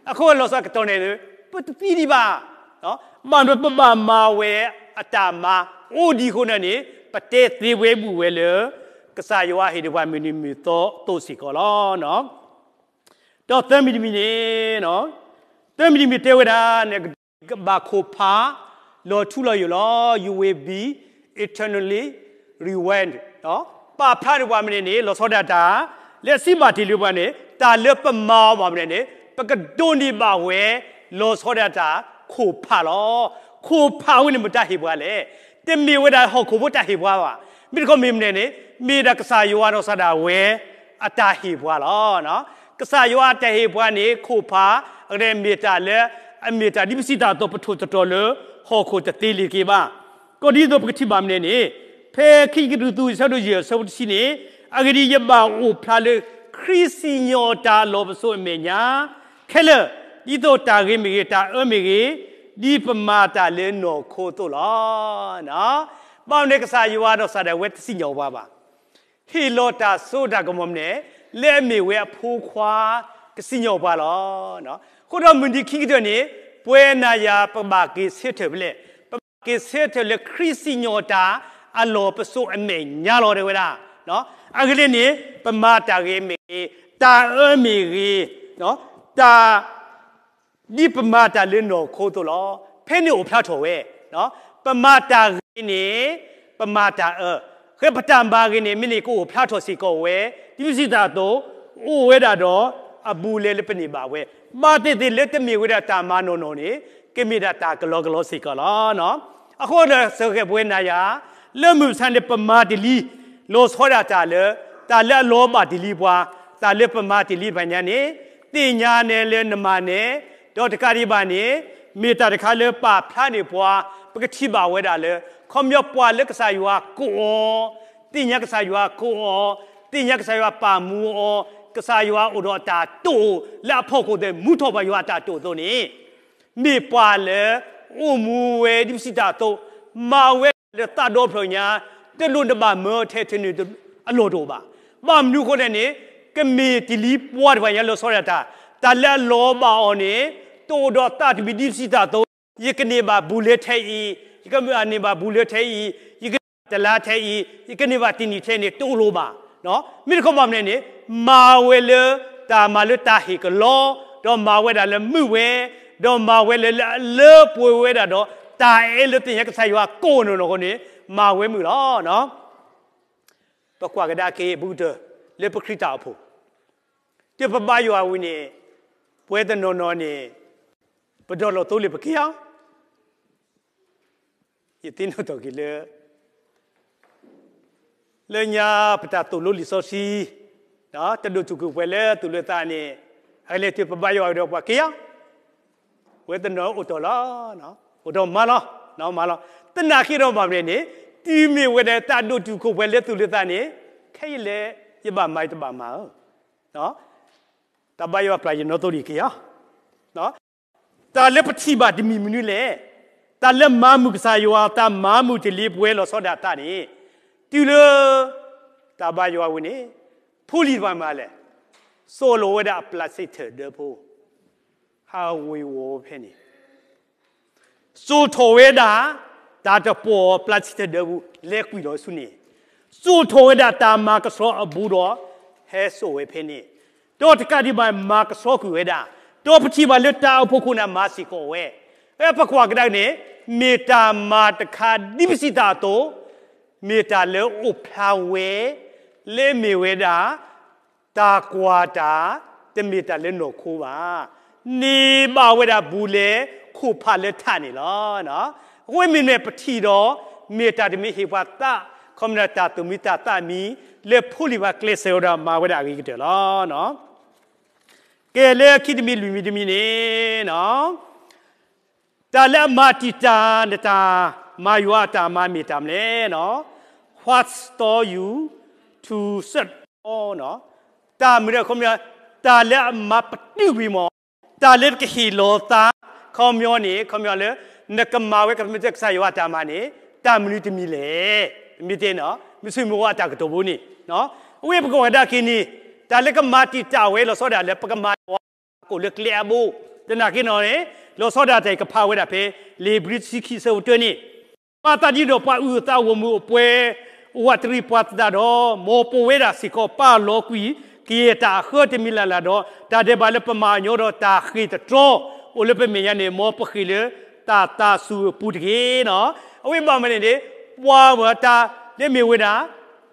အဃိလီၤဆီကတီၢ်န့ၣ်, ပတသံဒံးဘၣ်. ဘၣ်မနုၤပဘၣ်မၤဝဲအတၢ်မၤအိၣ်ဒံးအဃိန့ၣ်, ပတဲသ့ဝဲဘူၣ်ဝဲလၢ ကစၢ်ယွၤဟ့ၣ်ဒံးပှၤမုၢ်နံၤမုၢ်သီအသိးစ့ၢ်ကီးလီၤ. ဒီးသၢမံၤတမံၤန့ၣ်, သၢမံၤတမံၤတဲဝဲဒၣ်န့ၣ်, ကဘၣ်ခိၣ်ဖးလီၤထူလီၤယိာ်လီၤ. You will be eternally rewind. ပာ်ဖျါဒံးပှၤမနုၤန့ၣ် လီၤဆီဒၣ်တၢ်, လၢအစံးဘၣ်တ့ၢ်လံပှၤန့ၣ် တၢ်လၢပမၤအီၤဘၣ်မနုၤန့ၣ် ပကဒိးန့ၢ်ဘၣ်ဝဲ လီၤဆီဒၣ်တၢ်ခိၣ်ဖးလီၤ. ခိၣ်ဖးဝဲန့ၣ်မတၤဟ့ၣ်ပှၤလဲၣ်. တမ့ၢ်ဝဲဒၣ်ဟီၣ်ခိၣ်ဖိတၢ်ဟ့ၣ်ပှၤဘၣ်. မ့ၢ်တခီမ့ၢ်မနုၤန့ၣ် မ့ၢ်ဒၣ်ကစၢ်ယွၤနီၢ်ကစၢ်ဒၣ်ဝဲ အတၢ်ဟ့ၣ်ပှၤလီၤ. ကစၢ်ယွၤအတၢ်ဟ့ၣ်ပှၤန့ၣ် ခိၣ်ဖး အကဒဲမ့ၢ်တၢ်လၢ အမ့ၢ်တၢ်ဒ်ပစံးတၢ်အသိးပထိၣ်သတြီၤလၢ ဟီၣ်ခိၣ်တသ့လၢၤက့ၤဘၣ်. ကီးဒ်သိးပကထံၣ်ဘၣ်မနုၤန့ၣ်, ဖဲခံကရံၣ်သူး အဆၢဒိၣ်ယဲၢ် အဆၢဖိတဆံန့ၣ်, အဂ့ၢ်ဒ်အံၤ ယဘၣ်အိၣ်ဖျါလၢ ခရံာ်စံၣ်ညီၣ်တၢ်အလီၢ်ပစိာ်အမဲာ်ညါ ခဲလၢာ်, ဒ်သိးတၢ်ဂ့ၤမ့ၢ်ဂ့ၤ, တၢ်အၢမ့ၢ်ဂ့ၤ, ဒ်ပမၤတၢ်လၢနီၢ်ခိအသိးလီၤ. ဘၣ်မနုၤကစၢ်ယွၤနီၢ်ကစၢ်ဒၣ်ဝဲ တစံၣ်ညီၣ်ပှၤဘၣ်. ဟ့ၣ်လီၤတၢ်စိတၢ်ကမီၤမနုၤန့ၣ် လၢအမ့ၢ်ဝဲအဖိခွါ ကစံၣ်ညီၣ်ပှၤလီၤ. အဃိဒီးမုၢ်နံၤခံကတၢၢ်န့ၣ် ပဝဲနၤယၤ ပဘၣ်က့ၤဆၢထၢၣ်ဖဲလဲၣ်. ပဘၣ်က့ၤဆၢထၢၣ်လၢခရံာ်စံၣ်ညီၣ်တၢ်အလီၢ်ပစိာ်အမဲာ်ညါလီၤ တဲဝဲဒၣ်. အဂ့ၢ်န့ၣ် ပမၤတၢ်ဂ့ၤမ့ၢ်ဂ့ၤ, တၢ်အၢမ့ၢ်ဂ့ၤ, တၢ် ဒ်ပမၤတၢ်လၢနီၢ်ခိအသိးလီၤ. ဖဲန့ၣ်အိၣ်ဖျါထီၣ်ဝဲ, ပမၤတၢ်ဂ့ၤန့ၣ် ပမၤတၢ်အၢ, ဃဲပတၢ်မၤဂ့ၤန့ၣ် မ့ၢ်န့ၣ်ကအိၣ်ဖျါထီၣ်စ့ၢ်ကီးဝဲ, ဒ်ပစံးတၢ်အသိး, အိၣ်ဝဲဒၣ်ဒီးအဘူးအလဲလၢပန့ၢ်ဘၣ်ဝဲ, ဘၣ်သ့ၣ်သ့ၣ်လၢတမ့ၢ်ဝဲဒၣ်တၢ်မၤနီၢ်နီၢ်န့ၣ်, ကမ့ၢ်ဒၣ်တၢ်ကလီကလီစ့ၢ်ကီးလီၤ. အဃိဒီးစၢၤဃဲၣ်ပဝဲနၤယၤ, လၢမုၢ်မဆါန့ၣ် ပမၤတ့ၢ်လံ, လီၤဆီဒၣ်တၢ်လၢ, တၢ်လၢအလီၤဘၣ်တ့ၢ်လံပှၤ, တၢ်လၢပမၤတ့ၢ်လံတဖၣ်ညါန့ၣ်, သ့ၣ်ညါနဲလၢနမၤနဲ, ဒီးတကးဒံးဘၣ်န့ၣ်, မ့ၢ်တၢ်တခါလၢပာ်ဖျါန့ၢ်ပှၤ, ပကထံၣ်ဘၣ်ဝဲဒၣ်လၢ, ခီပညီပှၤလၢကစၢ်ယွၤကိးအီၤ, သ့ၣ်ညါကစၢ်ယွၤကိးအီၤ, သ့ၣ်ညါကစၢ်ယွၤပာ်မူအီၤ, ကစၢ်ယွၤအိၣ်ဒီးအတၢ်တိာ်လၢအဖီခိၣ်သ့ၣ် မူထီၣ်ဘၣ်ယွၤအတၢ်တိာ်အသိးန့ၣ်, မ့ၢ်ပှၤလၢအိၣ်မူဝဲဒ်ပစံးတၢ်အသိး, မၤဝဲလၢသးဒီဖျၢၣ်ညါ, တလိၣ်နဘၣ်မၢထဲထဲန့ၣ်အလီၢ်တအိၣ်ဘၣ်. ဘၣ်မနုၤအဃိလဲၣ်န့ၣ်, ကမ့ၢ်တ့ၢ်လံပှၤတဖၣ်ညါလီၤဆီဒၣ်တၢ်, တၢ်လၢအလီၤဘၣ်အီၤန့ၣ်, တအိၣ်ဒီးသးတမံၤဒ်ပစံးတၢ်အသိး, ယကန့ၢ်ဘၣ်ဘူးလဲထဲအံၤ, ယကန့ၢ်ဘၣ်ဘူးလဲထဲအံၤ, ယကန့ၢ်ဘၣ်တလါထဲအံၤ, ယကန့ၢ်ဘၣ်တနံၣ်ထဲန့ၣ် တအိၣ်လီၤဘၣ်. မ့ၢ်တခီဘၣ်မနုၤန့ၣ်, မၤဝဲလၢတၢ်မၤလၢတၢ်ဟ့ၣ်ကလီ, ဒီးမၤဝဲဒၣ်လၢမုာ်ဝဲ, ဒီးမၤဝဲလၢလၢပှဲၤဝဲဒၣ်ဒီး တၢ်အဲၣ်လၢသ့ၣ်ညါကစၢ်ယွၤကိးနီၢ်နီၢ်အဃိန့ၣ်, မၤဝဲမုာ်လီၤ. ပကွၢ်ကဒါက့ၤဘူးကတၢၢ်လၢပခရံာ်တၢ်အိၣ်ဖှိၣ်, တုၤပဘါယွၤဝံၤန့ၣ်, ပဝဲတနီၤနီၤန့ၣ်, ပဒိးလီၤသိလ့ၣ်ပက့ၢ်ဧါ. ယသ့ၣ်နီၣ်ထီၣ်က့ၤလၢ လၢညါပတၢ်သိၣ်လိလံာ်စီဆှံ, တၢ်ဒိၣ်တုာ်ခိၣ်ပှဲၤလၢသူၣ်လၢသးန့ၣ်, အလဲၤတုၤပဘါယွၤဝံၤဒီးပှၤက့ၢ်ဧါ. ပဝဲတနီၤအိၣ်တ့ၢ်လီၤ, အိၣ်ဒီးမၤလီၤ, မၤလီၤ. သနာ်က့ဒီးဘၣ်မနုၤန့ၣ်, တုၤမ့ၢ်ဝဲဒၣ်တၢ်ဒိၣ်တုာ်ခိၣ်ပှဲၤလၢသူၣ်လၢသးန့ၣ်, ခဲအံၤလဲၣ်, ယဘၣ်မၤယတဘၣ်မၤဧၢ. တၢ်ဘါယွၤပျၢ်ယနီၣ်သိဒံးက့ၢ်ဧါ. တၢ်လၢပထံၣ်ဘၣ်တမံၤမနုၤလဲၣ်. တၢ်လၢမၤမုာ်ကစၢ်ယွၤ, တၢ်မၤမုာ်တ့ၢ်လံပဝဲလီၤဆီဒၣ်တၢ်န့ၣ်, တုၤလၢတၢ်ဘါယွၤဝံၤန့ၣ်, ဖိလံၤတဖၣ်မၤလဲၣ်, စိာ်လီၤဝဲဒၣ်အပျၢ်စ့ထၢၣ်ဒၢဖိ, ဟးဝ့ၤဝီၤဖဲန့ၣ် စိာ်ထီၣ်ဝဲဒၣ် တၢ်တပီၢ်ပျၢ်စ့ထၢၣ်ဒၢပူၤ လဲၤကွံာ်လီၤဆူန့ၣ်, စိာ်ထီၣ်ဝဲဒၣ်တၢ်မၤကဆှီအဘူးဒီး ဟဲစိာ်ဝဲဖဲန့ၣ်, ဒီးတကးဒံးဘၣ်မၤကဆှီကွံာ်ဝဲဒၣ်, ဒီးပထံၣ်ဘၣ်လၢတၢ်အိၣ်ဖှိၣ်ခိၣ်န့ၣ်မၤစ့ၢ်ကီးဝဲ, ပကွၢ်ကဒါက့ၤန့ၣ်, မ့ၢ်တၢ်မၤတခါဒ်ပစံးတၢ်အသိး, မ့ၢ်တၢ်လၢအိၣ်ဖျါဝဲ, လၢမ့ၢ်ဝဲဒၣ် တၢ်ကွၢ်တၢ်, တမ့ၢ်တၢ်လၢနီၢ်ခိဘၣ်. န့ၢ်ဘၣ်ဝဲဒၣ်ဘူးလဲ ခိၣ်ဖးလၢထးန့ၣ်လီၤ. အဃိမ့မ့ၢ်ပထံၣ်ဒီး, မ့ၢ်တၢ်တမံၤဟ့ၣ်ပှၤသး, ခီမ့ၢ်တၢ်သူၣ်မံသးမံ, လၢဖိလံၤဘၣ်ကျဲးစၢးဝဲဒီးမၤဝဲဒၣ်အဂ့ၤကတၢၢ်လီၤ. ကဲလၢခံတမံၤလွံၢ်မံၤတမံၤန့ၣ်, တၢ်လၢအမၤတံာ်တာ်နတၢ်မၤယွၤအတၢ်မၤမ့ၢ်တၢ်မနုၤလဲၣ်. What stop you to serve God? တၢ်မနုၤလဲၣ်, ခီပညီ, တၢ်လၢအမၤပတုာ်ကွံာ်မး, တၢ်လၢကဟ့ၣ်လီၤသး, ခီပညီန့ၣ်, ခီပညီလၢ နကမၤဝဲကမ့ၢ်ကစၢ်ယွၤအတၢ်မၤန့ၣ်, တၢ်မနုၤတမံၤလဲၣ်. မ့ၢ်တဲနီၤ, မ့ၢ်ဆိမိၣ်ဝဲအတၢ်ကတိၤဘိန့ၣ်, အဝဲပကဝဲဒၣ်က့ၤန့ၣ်, တၢ်လၢကမၤတံာ်တာ်ဝဲလီၤဆီဒၣ်လၢပကမၤယွၤ ကိးလၢကျဲအဘိ, သနာ်က့နီၤန့ၣ်, လီၤဆီဒၣ်တၢ်အံၤကဖးဝဲဒၣ်ဖဲ လံာ်ဘြံၤတဆံခံအဆၢဖိတၢန့ၣ်, ဘၣ်သးဒ်န့ၣ်ဒီးပှၤအုၣ်အသးဂီၢ်မုၢ်အပှဲၤ, အိၣ်ဝးတရံးပှၤသတးဒီး, မ်ပဝဲဒၣ်စ့ၢ်ကီးပာ်လီၤကွံာ် ကယဲၢ်တၢ်အဃၢတမံၤလၢ်လၢ်ဒီး, တၢ်ဒဲးဘးလၢပမၤအညီဒီးတၢ်ဃ့ၢ်တတြီ, အိၣ်လၢပမဲာ်ညါန့ၣ် မ်ပဃ့ၢ်လၢတၢ်သးစူၤအပူၤတက့ၢ်နီၤ. အဝဲဘၣ်မနုၤန့ၣ်, ပှၤဝဲတၢ်လၢမ့ၢ်ဝဲဒၣ်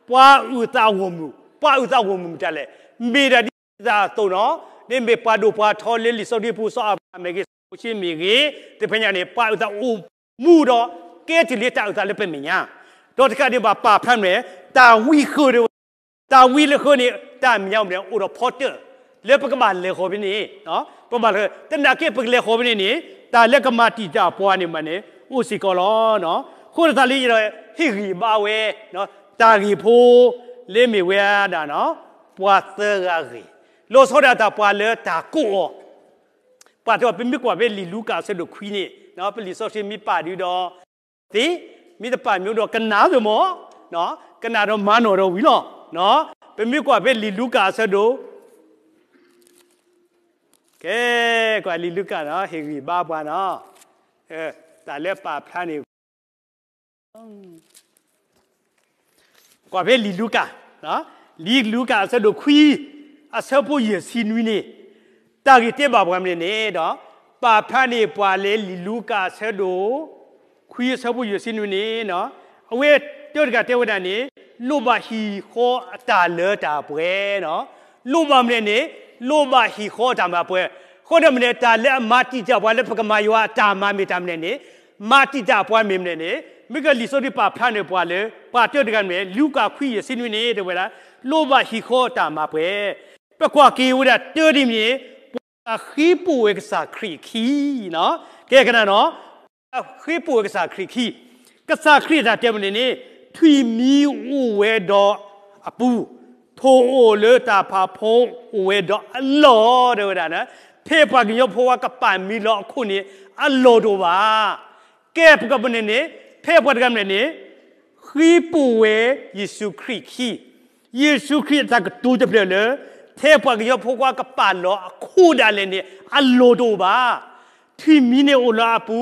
ပှၤအုၣ်အသးဂီၢ်မုၢ်, ပှၤအုၣ်အသးဂီၢ်မုၢ်မတၤလဲၣ်, မ့ၢ်ဒၣ်ဒ်အသးအသိးနီၤ, ဒ်မ့ၢ်ပှၤဒိၣ်ပှၤထီလၢလံာ်စီဆှံပူၤ စီၤအၤဘြၤဟၣ်မ့ၢ်ဂ့ၤ, စီၤမိၤၡ့မ့ၢ်ဂ့ၤ, တဖဲညါန့ၣ် ပှၤအုၣ်သးအိၣ်မူဒီး ကဲတ့ၢ်လံတၢ်အုၣ်သးလၢပမဲာ်ညါ, ဒီးတကးဒံးဘၣ်ပာ်ဖျါမ့ၢ် တၢ်ဝံဃၢၤဒီး တၢ်ဝံလၢဃၢၤန့ၣ် တၢ်မဲာ်ညါမ့ၢ်အိၣ်ဒီးဖီတၢၣ်, လၢပကဘၣ်လဲၤဃီၤဖဲန့ၣ်, ပဘၣ်လဲၤ, သနာ်က့ပကလဲၤဃီၤဖဲန့ၣ်န့ၣ်, တၢ်လၢကမၤတံာ်တာ်ပှၤန့ၣ်မးန့ၣ် အိၣ်စ့ၢ်ကီးလီၤ. အဃိသတးလၢယဟ့ၣ်ဂံၢ်ဘါဝဲ, တၢ်ဂ့ၢ်ဖိ လၢမ့ၢ်ဝဲဒၣ်နီၤ, ပှၤသၢဂၤဂ့ၢ်, လီၤဆီဒၣ်တၢ်ပှၤလၢတၢ်ကိးအီၤ, ပှၤတဲအီၤ ပမ့ၢ်ကွၢ်ဖဲလံာ်လူၤကၣ်အဆၢဒိၣ်ခွံန့ၣ်, ပလံာ်စီဆှံမ့ၢ်ပာ်ဒုးဒီး သ့, မ့ၢ်တပာ်မ့ၢ်ဒီးကနၣ်သ့မး, ကနၣ်ဒီးမၤနီၣ်ဒီးဝံၤလီၤ. ပမ့ၢ်ကွၢ်ဖဲလံာ်လူၤကၣ်အဆၢဒိၣ်, ကဲ, ကွၢ်လံာ်လူၤကၣ်နီၤ, ဟ့ၣ်ဂံၢ်ဘါပှၤနီၤ, တၢ်လၢပာ်ဖျါန့ၣ် ကွၢ်ဖဲလံာ်လူၤကၣ်, လံာ်လူၤကၣ်အဆၢဒိၣ်ခွံ, အဆၢဖိယဲၢ်ဆံနွံန့ၣ်, တၢ်ဂ့ၢ်တဲဘၣ်ပှၤမနုၤန့ၣ်ဒီး, ပာ်ဖျါန့ၢ်ပှၤလၢလံာ်လူၤကၣ်အဆၢဒိၣ်ခွံအဆၢဖိယဲၢ်ဆံနွံန့ၣ်, အဝဲ တၢတဂၤတဲဝဲဒၣ်န့ၣ်, လိၣ်ဘၣ်ဟံၣ်ဃီအတၢ်လၢတၢ်ပှဲၤ, လိၣ်ဘၣ်မနုၤန့ၣ်, လိၣ်ဘၣ်ဟံၣ်ဃီအတၢ်မၤပှဲၤ, အဃိဒီးမနုၤ တၢ်လၢအမၤတံာ်တာ်ပှၤလၢပကမၤယွၤအတၢ်မၤမ့ၢ်တၢ်မနုၤန့ၣ်, မၤတံာ်တာ်ပှၤမ့ၢ်မနုၤန့ၣ်, မ့ၢ်ကလံာ်စီဆှံပာ်ဖျါန့ၢ်ပှၤလၢ ပှၤတၢတဂၤမနုၤ, လူၤကၣ်ခွံယဲၢ်ဆံနွံန့ၣ် တဲဝဲဒၣ်, လိၣ်ဘၣ်ဟံၣ်ဃီအတၢ်မၤပှဲၤ, ပကွၢ်က့ၤဝဲဒၣ်တၢဒ်မနုၤန့ၣ်, ပှၤဃ့ပိာ်ဝဲကစၢ်ခရံာ်အခံ, ကဲကနၣ်နီၤ ဃ့ပိာ်ဝဲကစၢ်ခရံာ်အခံ, ကစၢ်ခရံာ်အတၢ်တဲမနုၤန့ၣ်, ထွံၣ်မံၤအိၣ်ဝဲဒီးအပူၤ, ထိၣ်အိၣ်လၢတၢ်ဖးဖီအိၣ်ဝဲဒီးအလီၢ် တဲဝဲဒၣ်, ဖဲပှၤကညီဖိခွါကပာ်မံလီၤအခိၣ်န့ၣ် အလီၢ်တအိၣ်ဘၣ်. ကဲပကမနုၤန့ၣ်, ဖဲပှၤတဂၤမနုၤန့ၣ်, ဃ့ပိာ်ဝဲယ့ၣ်ၡူးခရံာ်အခံ, ယ့ၣ်ၡူးခရံာ်အတၢ်ကတိၤတဖျၢၣ်လၢ ထဲပှၤကညီဖိခွါကပာ်လီၤအခိၣ်ဒၣ်လဲာ်န့ၣ် အလီၢ်တအိၣ်ဘၣ်. ထွံၣ်မံၤန့ၣ်အိၣ်လၢအပူ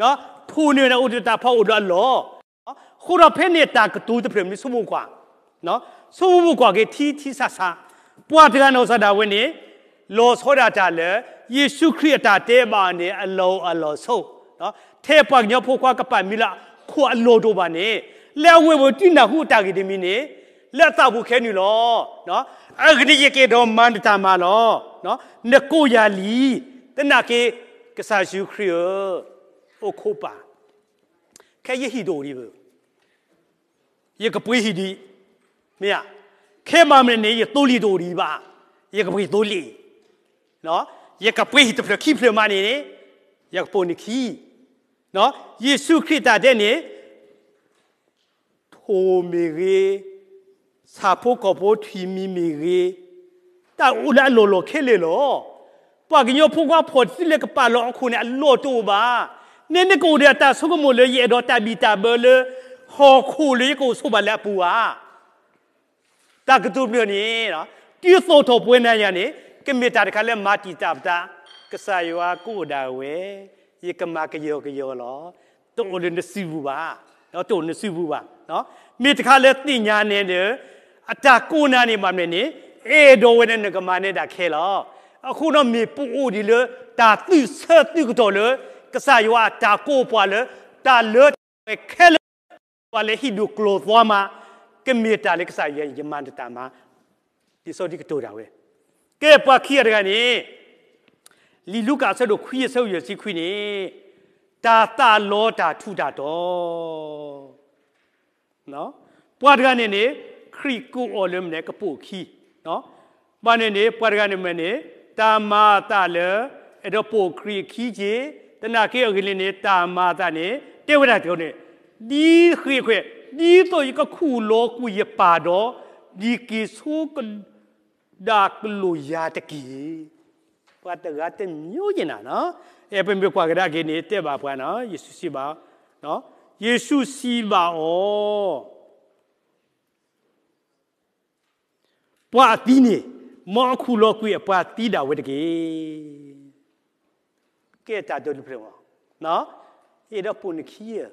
ၤ, ထိၣ်န့ၣ်အိၣ်ဒီးတၢ်ဖးအိၣ်ဒီးအလီၢ်, အဃိဒီးဖဲန့ၣ်တၢ်ကတိၤတဖျၢၣ်မနုၤ ဆိကမိၣ်ကွၢ်, ဆိကမိၣ်ကွၢ်က့ၤထံထံဆးဆး, ပှၤတဂၤနီၢ်ကစၢ်ဒၣ်ဝဲန့ၣ်, လီၤဆီဒၣ်တၢ်လၢ ယ့ၣ်ၡူးခရံာ်အတၢ်တဲဘၣ်အီၤန့ၣ် အလီၢ်အိၣ်အလီၢ်ဆိး, ထဲပှၤကညီဖိခွါကပာ်မံလၢအခိၣ်အလီၢ်တအိၣ်ဘၣ်န့ၣ်, လၢအဝဲဝဲတုၤနၢ်ဟူအတၢ်ဂ့ၢ်တမံၤန့ၣ်, လၢအသးပူၤခဲနုာ်လီၤ. အဂ့ၢ်န့ၣ်ယကအဲၣ်ဒိးမၤနတၢ်မၤလီၤ. နကိးယၤလံ, သနာ်က့ ကစၢ်ယ့ၣ်ၡူးခရံာ်ဧၢ, အိၣ်ခိးပၢ်, ခဲယဟံၣ်တအိၣ်ဒံးဘၣ်, ယကပှ့ၤဟံၣ်ဒံး, မ့ၢ်ဧါ, ခဲမၤမနုၤန့ၣ် ယသိလ့ၣ်တအိၣ်ဒံးဘၣ်, ယကပှ့ၤသိလ့ၣ်, ယကပှ့ၤဟံၣ်တဖျၢၣ်ခံဖျၢၣ်မးန့ၣ်န့ၣ်, ယကပိာ်နခံ, ယ့ၣ်ၡူးခရံာ်တၢ်တဲန့ၣ်, ထိၣ်မ့ၢ်ဂ့ၤ, ဆၣ်ဖိကီၢ်ဖိထွံၣ်မံၤမ့ၢ်ဂ့ၤ, တၢ်အိၣ်လၢအလီၢ်လီၢ်ခဲလၢာ်လီၤ. ပှၤကညီဖိခွါဖီၣ်တစုလၢကပာ်လီၤအခိၣ်န့ၣ် အလီၢ်တအိၣ်ဘၣ်. နဲနကအိၣ်ဒီးတၢ်ဆိကမိၣ်လၢယအဲၣ်ဒိးတၢ်ဘံၣ်တၢ်ဘၢလၢ ဟီၣ်ခိၣ်လၢယကအိၣ်ဆိးဘၣ်လၢအပူၤဧါ. တၢ်ကတိၤတဖျၢၣ်န့ၣ်, တုၤသိးထီၣ်ပဝဲနၤယၤန့ၣ် ကမ့ၢ်တၢ်တခါလၢမၤတံာ်တာ်ပသး, ကစၢ်ယွၤကအိၣ်ဒၣ်ဝဲ, ယကမၤကယီကယီလီၤ. တအိၣ်လၢနစုပူၤဘၣ်, တအိၣ်နစုပူၤဘၣ်. မ့ၢ်တခါလၢသ့ၣ်ညါနဲဒီး အတၢ်ကိးနၤန့ၣ်ဘၣ်မနုၤန့ၣ်, အဲၣ်ဒိးဝဲန့ၣ်နကမၤနဲဒၣ်ခဲလီၤ. အဃိဒီးမ့ၢ်ပအိၣ်ဒံးလၢ တၢ်သုးဆၢသုးကတီၢ်လၢ ကစၢ်ယွၤအတၢ်ကိးပှၤလၢ တၢ်လၢတၢ်ပှဲၤခဲလၢာ် ပှၤလၢဟံၣ်ဒိၣ်ကျိၤသွါမး, ကမ့ၢ်တၢ်လၢကစၢ်ယွၤယမၤနတၢ်မၤ, လံာ်စီဆှံကတိၤတၢ်ဝဲ. ကဲပှၤခံဂၤတဂၤန့ၣ်, လံာ်လူၤကၣ်အဆၢဒိၣ်ခွံအဆၢယဲၢ်ဆံခွံန့ၣ်, တၢ်သးလီတၢ်ထူးတၢ်တီၤ ပှၤတဂၤန့ၣ်န့ၣ်, ခရံာ်ကိးအီၤလၢမနုၤ ကပိာ်အခံ, ဘၣ်န့ၣ်န့ၣ် ပှၤတဂၤန့ၣ်မ့ၢ်န့ၣ်, တၢ်မၤအသးလၢ အဲၣ်ဒိးပိာ်ခရံာ်အခံက့ၤ, သနာ်က့အဂ့ၢ်လံန့ၣ် တၢ်မၤအသးန့ၣ် တဲဝဲဒၣ်တဂၤန့ၣ်, ဒ်ဃ့ခွဲး, ဒ်သိးယကခူၣ်လီၤကွံာ်ယပၢ်ဒီး, ဒ်က့ၤဆိက ဒၣ်ကလိာ်ယၤတက့ၢ်. ပှၤတဂၤတမံၤယဲၢ်နၤနီၤ, အဲပမ့ၢ်ကွၢ်ကဒါက့ၤန့ၣ် တဲဘၣ်ပှၤနီၤ, ယ့ၣ်ၡူးစံးဘၣ်, ယ့ၣ်ၡူးစံးဘၣ်အီၤ, ပှၤအသံန့ၣ်, မ်အခူၣ်လီၤကွံာ်အပှၤသံဒၣ်ဝဲတက့ၢ်. ကဲတၢ်ဒိတဖျၢၣ်မး, ယအဲၣ်ဒိးပိာ်နခံဧၢ,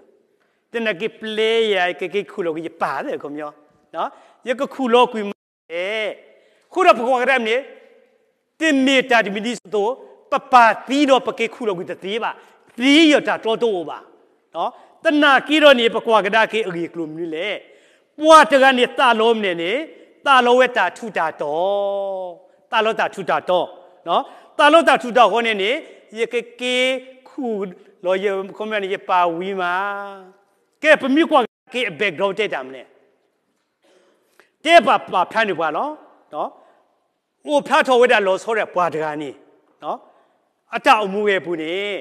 သနာ်က့ပျဲယၤ ယကက့ၤခူၣ်လီၤကွံာ်ယပၢ်သ့ၣ်ခီပညီ, ယကခူၣ်လီၤကွံာ်မးလဲၣ်. အဃိဒီးပကွၢ်ကဒါမ့ၢ်န့ၣ်, တမ့ၢ်တၢ်တမံၤဒ်သိး ပပၢ်သံဒီးပက့ၤခူၣ်လီၤကွံာ်တသ့ဘၣ်, သ့ယီၤတၢ်တြီတအိၣ်ဘၣ်. သနာ်က့ဒီးန့ၣ် ပကွၢ်ကဒါက့ၤအဂ့ၢ်အကျိၤမနုၤလဲၣ်. ပှၤတဂၤန့ၣ်သးလီမနုၤန့ၣ်, သးလီဝဲတၢ်ထူးတၢ်တီၤ, သးလီတၢ်ထူးတၢ်တီၤ, သးလီတၢ်ထူးတၢ်တီၤဃီန့ၣ်န့ၣ်, ယကက့ၤခူၣ်လီၤယ, ခီပညီန့ၣ် ယပၢ်ဝံၤမး. ကဲပမ့ၢ်ကွၢ်ကဒါက့ၤအ background တဲတၢ်မနုၤလဲၣ်. တဲပာ်ပာ်ဖျါန့ၢ်ပှၤလီၤ. အိၣ်ဖျါထီၣ်ဝဲဒၣ်လီၤဆီဒၣ်ပှၤတဂၤန့ၣ်, အတၢ်အိၣ်မူဝဲအပူၤန့ၣ်,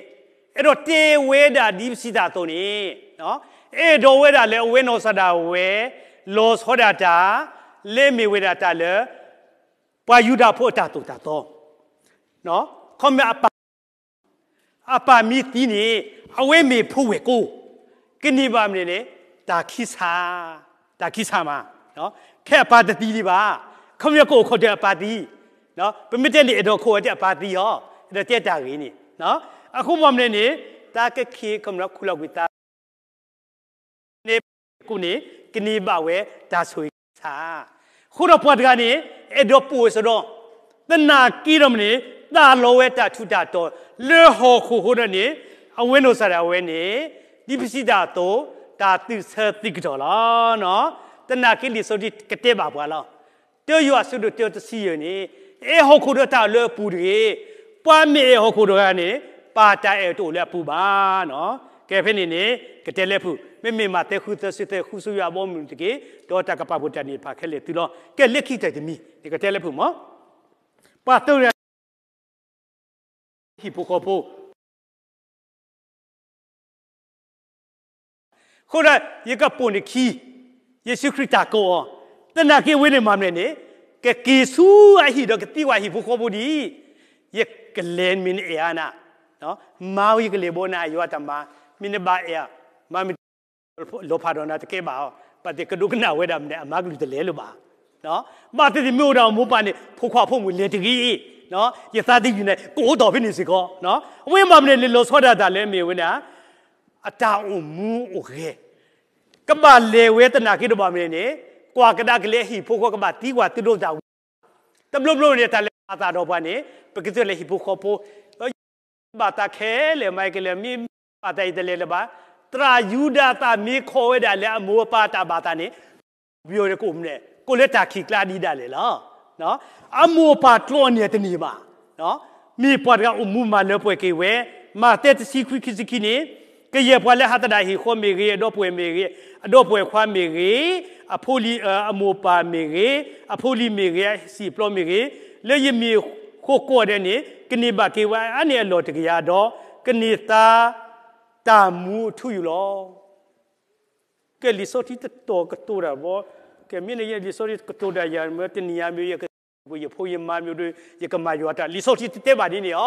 အဲၣ်ဒိးတဲဝဲဒၣ်ဒ်ပစံးတၢ်အသိးန့ၣ်, အဲၣ်ဒိးဝဲဒၣ်လၢအဝဲနီၢ်ကစၢ်ဒၣ်ဝဲ, လီၤဆီဒၣ်တၢ်, လဲၤမ့ၢ်ဝဲဒၣ်တၢ်လၢ ပှၤယူဒၤဖိအတၢ်သိၣ်တၢ်သီ, ခီမ့ၢ်အပၢ် အပၢ်မ့ၢ်သံန့ၣ်, အဝဲမ့ၢ်ဖိဝဲၢ်ကိာ်, ကန့ၢ်ဘၣ်မနုၤန့ၣ်, တၢ်ခံဆး, တၢ်ခံဆးမး, ခဲအပၢ်တသံဒံးဘၣ်, ခီပညီကအိၣ်ခိးဒီးအပၢ်သံ, ပမ့ၢ်တဲန့ၣ် အဲၣ်ဒိးခိးဝဲဒၣ်အပၢ်သံဟီ, အဲၣ်ဒိးတဲတၢ်ဂ့ၢ်န့ၣ်, အဃိမ့ၢ်မနုၤန့ၣ်, တၢ်ကခ့ခီပညီခူၣ်လီၤကွံာ်သး န့ၣ်, ကိးန့ၣ်, ကန့ၢ်ဘၣ်ဝဲတၢ်ဆိၣ်ဂ့ၤဆး, အဃိဒီးပှၤတဂၤန့ၣ်, အဲၣ်ဒိးပိာ်ဝဲစ့ၢ်ကီး, သနာ်က့ဒီးမ့ၢ်န့ၣ်, သးလီဝဲတၢ်ထူးတၢ်တီၤ, လၢဟီၣ်ခိၣ်အဃိဒီးန့ၣ်, အဝဲနီၢ်ကစၢ်ဒၣ်ဝဲန့ၣ်, ဒ်ပစံးတၢ်အသိး, တၢ်သုးဆၢသုးကတီၢ်လီၤ. သနာ်က့လံာ်စီဆှံကတဲဘၣ်ပှၤလီၤ. တၢယိၤဟၣ်အဆၢဒိၣ်တၢတဆံယဲၢ်န့ၣ်, အဲၣ်ဟီၣ်ခိၣ်ဒီးတၢ်လၢအပူၤတဂ့ၤ, ပှၤမ့ၢ်အဲၣ်ဟီၣ်ခိၣ်တဂၤန့ၣ်, ပၢ်တၢ်အဲၣ်တအိၣ်လၢအပူၤဘၣ်. ကဲဖဲန့ၣ်န့ၣ်, ကတဲလၢဖုၣ်, မ့မ့ၢ်မးသဲဃုသၢဆံသၢ ဃုဆိယွၤအဘီအမုၢ်တက့ၢ်, ဒီးတၢ်ကပာ်ဖှိၣ်တၢ်န့ၣ်တဖၣ်ခဲလၢာ်သုလီၤ. ကဲလၢခံတၢ်တမံၤ, ယကတဲလၢဖုၣ်မး, ပှၤသၢဂၤ ဟံၣ်ဖိဃီဖိ အဃိဒီး ယကပိာ်နခံ, ယ့ၣ်ၡူးခရံာ်တၢ်ကိးအီၤ, သနာ်က့ဝဲန့ၣ်မၤမနုၤလဲၣ်န့ၣ်, ကက့ၤဆူအဟံၣ်ဒီးကသံကွၢ်ဟံၣ်ဖိဃီဖိဒ်အံၤ, ယကလဲၤမ့ၢ်နအဲၣ်အါနၤ, မၤဝံၤယကလဲၤဘီနၤ ယွၤတၢ်မၤ, မ့ၢ်နဘၣ်အဲၣ်, မၤမ့ၢ် လီၤဖးဒီးနၤတကဲဘၣ်အီၤ, ဘၣ်သ့ၣ်ကဒိကနၣ်ဝဲဒၣ်မနုၤ အမၤကလုၢ်တလဲၤလၢၤဘၣ်. ဘၣ်သ့ၣ်သ့ၣ်မ့ၢ်အိၣ်ဒီးအမိၢ်ပၢ်န့ၣ် ဖိခွါဖိမုၣ်လဲၤတဂ့ၤ, ယသးသယုၢ်န့ၣ် ကအိၣ်ဒီးဖဲန့ၣ်စ့ၢ်ကီး, အဝဲမၤမနုၤလဲၣ် လီၤဆီဒၣ်တၢ်လၢအမ့ၢ်ဝဲဒၣ် အတၢ်အိၣ်မူအိၣ်ဂဲၤ, ကဘၣ်လဲၤဝဲသနာ်က့ဒီးဘၣ်မနုၤန့ၣ်, ကွၢ်ကဒါက့ၤလၢအဟံၣ်ဖိဃီကဘၣ်သံကွၢ်သုဒိၣ်တၢ်ဝံၤ, တဘျီဘျီန့ၣ် တၢ်လဲၤပာ်သးဒီးပှၤန့ၣ်, ပကတဲလၢဟံၣ်ဖိဃီဖိ, ဘၣ်သးခဲလၢာ်မၤကလဲၣ် မ့ၢ်ဘၣ်သးအံၤတလဲၤလၢၤဘၣ်, သရၣ်ယူဒၤသၣ်မ့ၢ်ခိးဝဲဒၣ်လၢအမိၢ်အပၢ်တၢ်ဘၣ်သးန့ၣ်, ပယီၤန့ၣ်ကအိၣ်မနုၤလဲၣ်, ကအိၣ်လၢတၢ်ခံးကျါဒံးဒၣ်လဲာ်လီၤ. အမိၢ်အပၢ်ကျီန့ၢ်တန့ၢ်ဘၣ်, မ့ၢ်ပှၤတဂၤအိၣ်မူမၤလၢပှဲၤက့ၤဝဲ, မးသဲတဆံခွံခံဆံခံန့ၣ်, ကယဲၢ်ပှၤလၢဟးသဒၣ်ဟံၣ်ဃီမ့ၢ်ဂ့ၤ, အဒီပုၢ်ဝဲၢ်မ့ၢ်ဂ့ၤ, အဒီပုၢ်ဝဲၢ်ခွါမ့ၢ်ဂ့ၤ, အဖိလံၤ, အမိၢ်ပၢ်မ့ၢ်ဂ့ၤ, အဖိလံၤမ့ၢ်ဂ့ၤ, အစံာ်ပျီမ့ၢ်ဂ့ၤ, လၢယမ့ၢ်ဃိကိးဂၤဒဲးန့ၣ်, ကန့ၢ်ဘၣ်က့ၤဝဲအါန့ၢ်အလီၢ်တကယၤဒီး, ကန့ၢ်သါတၢ်မူအထူအယိာ်လီၤ. ကဲလံာ်စီဆှံတတီၤကတိၤတၢ်ဘီ, ကဲမ့ၢ်န့ၣ်ယဲလံာ်စီဆှံကတိၤတၢ်ယၤ မ့ၢ်တနံၤညါမ့ၢ်ယက ယဖိယမါမ့ၢ်ဒီး ယကမၤယွၤတၢ် လံာ်စီဆှံတတဲဘၣ်ဒ်န့ၣ်အီ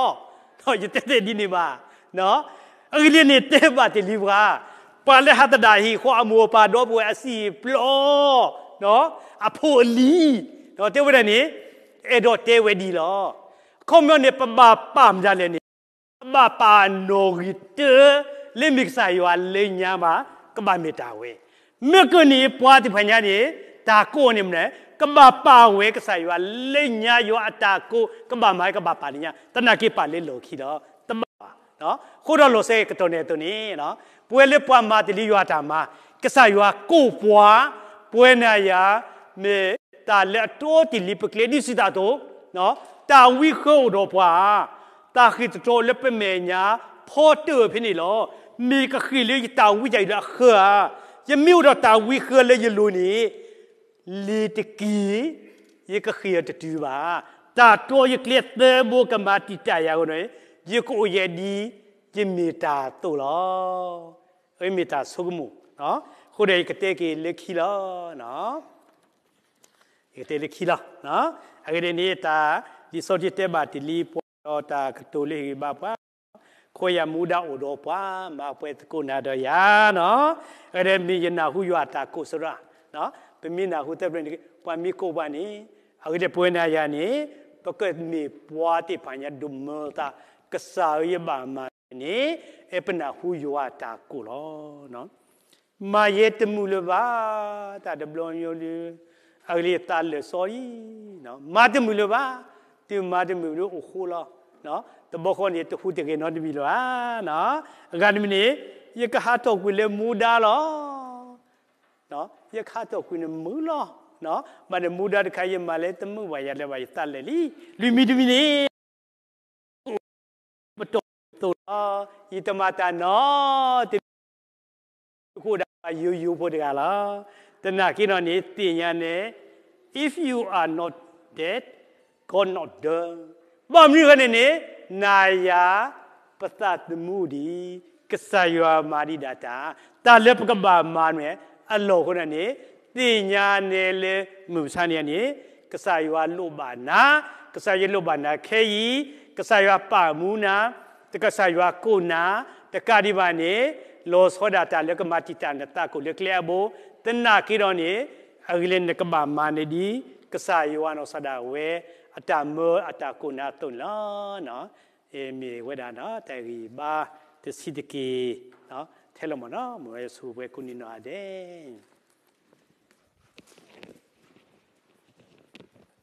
ၤ, ယတဲသ့ၣ်ဒ်န့ၣ်ဘၣ်. အဂ့ၢ်ဒ်န့ၣ်တဲဘၣ်တ့ၢ်လံပှၤ, ပှၤလၢဟးသဒၣ်ဟံၣ်ဃီအမိၢ်အပၢ်ဒီပုၢ်ဝဲၢ်အစံာ်ပျီ, အဖိအလံၤ, တဲဝဲဒၣ်န့ၣ်, အဲၣ်ဒိးတဲဝဲဒ်လီၤ. အခီပညီန့ၣ် ပဘၣ်ပာ်မတၤလဲၣ်န့ၣ် ကဘၣ်ပာ်နီၣ်ဂံၢ်တၢ လၢမ့ၢ်ကစၢ်ယွၤလၢညါဘၣ်, ကဘၣ်မ့ၢ်တၢ်ဝဲ. မ့ၢ်ကန့ၣ်ပှၤသ့ၣ်တဖၣ်ညါန့ၣ်, တၢ်ကိးန့ၣ်မနုၤလဲၣ်, ကဘၣ်ပာ်ဝဲကစၢ်ယွၤလၢညါ ယွၤအတၢ်ကိး ကဘၣ်မၤ ကဘၣ်ပာ်န့ၣ်ညါ, သနာ်က့ပာ်လၢလီၢ်ခံလီၤ, တဘၣ်ဘၣ်. အဃိဒီးလီၤစဲကတီၢ်န့ၣ်အသိးန့ၣ်, ပဝဲလၢပှၤမၤတ့ၢ်လံယွၤတၢ်မၤ, ကစၢ်ယွၤကိးပှၤ, ပဝဲနၤယၤ, မ့ၢ်တၢ်လၢအတီတ့ၢ်လံပကျဲဒ်စံးတၢ်အသိး တၢ်ဝံဃၢအိၣ်ဒီးပှၤ, တၢ်ဃ့ၢ်တတီၤလၢပမဲာ်ညါ ဖီတၢၢ်ဖဲန့ၣ်လီၤ. မ့ၢ်ကဃ့ၢ်လၢယတၢ်ဝံယၤအံၤလၢအဃၢၤဧါ, ယမ့ၢ်အိၣ်ဒီးတၢ်ဝံဃၢလၢယလိၤန့ၣ်, လ့ၤတက့ၢ်, ယကဃ့ၢ်အီၤတတုၤဘၣ်. တၢ်တီယကျဲသၢဘိကမၤတံာ်တာ်ယၤအဂီၢ်န့ၣ်, ယကအိၣ်ယဲဒ်ယမ့ၢ်တၢ်အသိးလီၤ. အမ့ၢ်တၢ်ဆိကမိၣ်, အဃိဒီးယကတဲက့ၤလၢခံလီၤ. ယကတဲလၢခံလီၤ. အဂ့ၢ်ဒ်န့ၣ် တၢ်လံာ်စီဆှံတဲဘၣ်တ့ၢ်လံပှၤ ဒီးတၢ်ကတိၤလၢဟ့ၣ်ဂံၢ်ဘါပှၤ, ခိးယၤမူဒါအိၣ်ဒီးပှၤ, မၤပှဲၤသကိးနၤဒီးယၤနီၤ. အဂ့ၢ်ဒ်န့ၣ် မ့ၢ်ယနၢ်ဟူယွၤအတၢ်ကိးစရၣ်, ပမ့ၢ်နၢ်ဟူသၢပျၢၤန့ၣ် ပှၤမ့ၢ်ကိးပှၤန့ၣ်, အဂ့ၢ်ဒ်ပဝဲနၤယၤန့ၣ်, ပကမ့ၢ်ပှၤသ့ၣ်တဖၣ်ညါဒိၣ်မၢသး, ကစၢ်ဧၢ ယဘၣ်မၤန့ၣ်, အဲၣ်ပနၢ်ဟူယွၤအတၢ်ကိးလီၤ. မၤယဲတမုာ်လၢၤဘၣ်, တၢ်တဘျီညါလၢ, အဂ့ၢ်ဒ်အံၤ ယသးလၢာ်စီအံၤ, မၤတမုာ်လၢၤဘၣ်, တုၤမၤတမုာ်လၢအိၣ်ဃိလီၤ. တဘျီဃီန့ၣ် တဟူးတဂဲၤနီတမံၤလၢၤဘၣ်. အဂၤတမံၤန့ၣ်, ယကဟးထီၣ်ကွံာ်လၢမူဒါလီၤ. ယကဟးထီၣ်ကွံာ်န့ၣ်မုာ်လီၤ. ဘၣ်န့ၣ်မူဒါတခါ ယမၤလၢတမုာ်ဘၣ်ယၤလၢၤဘၣ် ယသးလၢာ်လံ. လွံၢ်မံၤတမံၤန့ၣ် ပတီၢ်သိးလီၤ. ယတမၤတၢ်နီတမံၤ ဃိဒၣ်ယိယိဖိတဂၤလီၤ. သနာ်က့ဒီးန့ၣ် သ့ၣ်ညါန့ၣ်, if you are not dead, God not done. ဘၣ်မနုၤအဃိန့ၣ်န့ၣ်, နၤယၤ ပသးသမူဒံး, ကစၢ်ယွၤမၤဒံးဒၣ်တၢ်, တၢ်လၢပကဘၣ်မၤန့ၣ် အလီၢ်အဃိန့ၣ်န့ၣ်, သ့ၣ်ညါန့ၣ်လၢမုၢ်မဆါန့ၣ်န့ၣ်, ကစၢ်ယွၤလိၣ်ဘၣ်နၤ, ကစၢ်ယွၤလိၣ်ဘၣ်နၤခဲအံၤ, ကစၢ်ယွၤပာ်မူနၤ, ကစၢ်ယွၤကိးနၤ, တကးဒံးဘၣ်န့ၣ်, လီၤဆီဒၣ်တၢ်လၢကမၤတံာ်တာ်နသးကိၣ်လၢကျဲအဘိ, သနာ်က့ဒီးန့ၣ်, အဂ့ၢ်လၢနကဘၣ်မၤန့ၣ်ဒ်, ကစၢ်ယွၤနီၢ်ကစၢ်ဒၣ်ဝဲ, အတၢ်မၢအတၢ်ကိးနၤအသိးန့ၣ်လီၤ. မ့ၢ်ဝဲဒၣ်ဒီး တၢ်ဂံၢ်ဘါတဆံးတက့ၢ်, ထဲလီၤမးနီၤ, မ်ယွၤဆိၣ်ဂ့ၤပှၤကိးနီၢ်ဂၤဒဲး.